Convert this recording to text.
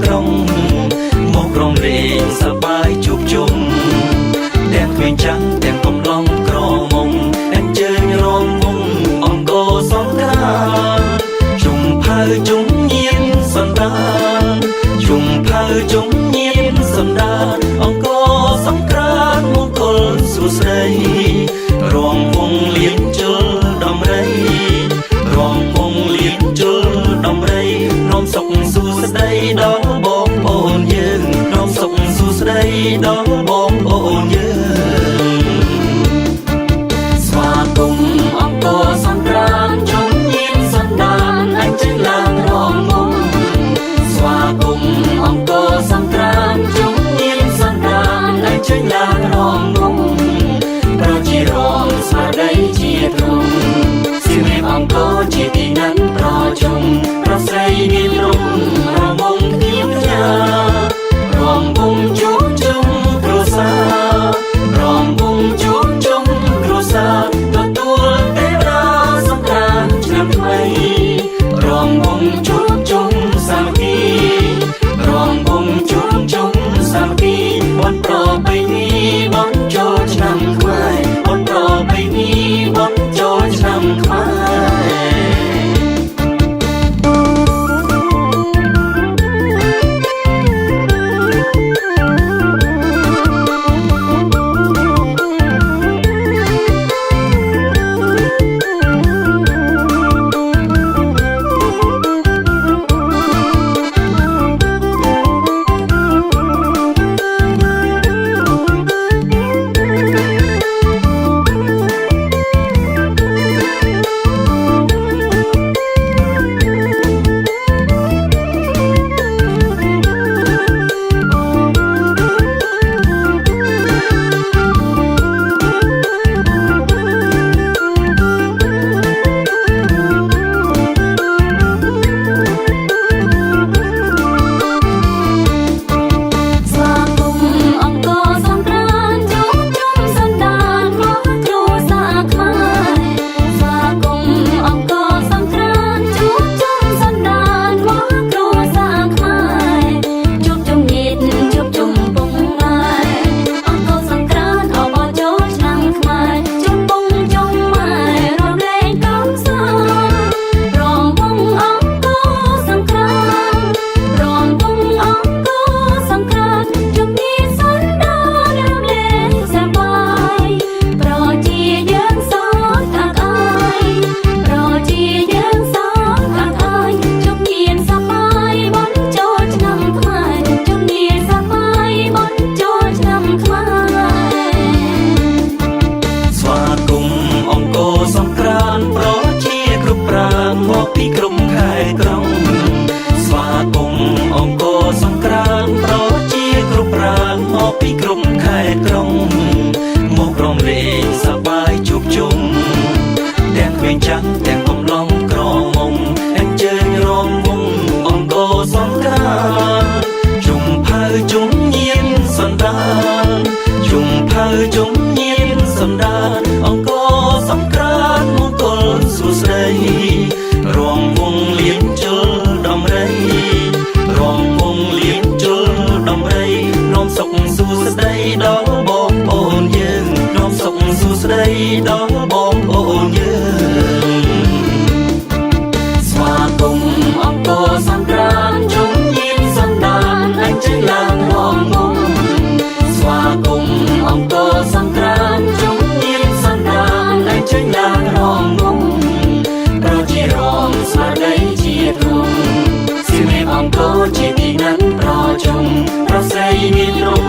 ក្រុងមករំលែងសប្បាយជួបជុំទាំងក្មេងចាំងទាំងកំឡងក្រមុំអញ្ជើញរំវងអង្គរសង្ក្រានជុំផៅជុំញៀនសន្តានជុំផៅជុំញៀនសន្តានអង្គរសង្ក្រានមង្គលសួស្តីរំវងលៀនជលដំរីរំវងលៀនជលដំរីនាំសុខសួស្តីដល់បងប្អូនយើងនាំសុខសួស្តីដល់បងប្អូនយើងស្វាគមន៍អង្គរសង្ក្រានជុំញៀនសន្តានអញ្ជើញឡើងរំវងស្វាគមន៍អង្គរសង្ក្រានជុំញៀនសន្តានអញ្ជើញឡើងរំវងប្រជារងស្មារតីជាទ្រង់សៀមរាបអង្គរជាទីណាត់ប្រជុំប្រស្រីមានរំរំវងគ្នាផ្ញើរំវងជួបជុំគ្រួសាររំវងជួបជុំគ្រួសារទទួលទេវតាសង្ក្រានឆ្នាំថ្មីរំវងជួបជុំសាមគ្គីរំវងជួបជុំសាមគ្គីបុណ្យប្រពៃណីបុណ្យចូលឆ្នាំខ្មែរបុណ្យប្រពៃណីបុណ្យចូលឆ្នាំខ្មែរ ស្វាគមន៍អង្គរសង្ក្រានជួបជុំសន្តានមកគ្រួសារខ្មែរស្វាគមន៍អង្គរសង្ក្រានជួបជុំសន្តានមកគ្រួសារខ្មែរជួបជុំញាតិជួបជុំពុកម៉ែអង្គរសង្ក្រានអបអរចូលឆ្នាំខ្មែរជុំពុកជុំម៉ែរំលែកកំសាន្តរំវងអង្គរសង្ក្រានរំវងអង្គរសង្ក្រានជុំនេះសន្តានរំលែកសប្បាយប្រជាយើងសោកអាក់អាយប្រជាយើងសោកអាក់អាយជុំញៀនសប្បាយបុណ្យចូលឆ្នាំខ្មែរជុំញៀនសប្បាយបុណ្យចូលឆ្នាំខ្មែរ ស្វាគមន៍អង្គរសង្ក្រានប្រជាគ្រប់ប្រាង្គមកពីគ្រប់ខេត្តក្រុងស្វាគមន៍អង្គរសង្ក្រានប្រជាគ្រប់ប្រាង្គមកពីគ្រប់ខេត្តក្រុងមករំលែងសប្បាយជួបជុំទាំងក្មេងចាំងទាំងកំឡងក្រមុំអញ្ជើញរំវងអង្គរសង្ក្រានជុំផៅជុំញៀនសន្តានជុំផៅជុំញៀនសន្តានអង្គរសង្ក្រានមង្គលសួស្តីរំវងលៀនជលដំរីរំវងលៀនជលដំរីនាំសុខសួស្តីដល់បងប្អូនយើងនាំសុខសួស្តីដល់បងប្អូនយើងស្វាគមន៍អង្គរសង្ក្រានជុំញៀនសន្តានអញ្ជើញឡើងរំវងស្វាគមន៍អង្គរសង្ក្រានជុំញៀនសន្តានអញ្ជើញឡើងរំវងប្រជារងស្មារតីជាទ្រង់សៀមរាបអង្គរជាទីណាត់ប្រជុំប្រស្រីមានរំ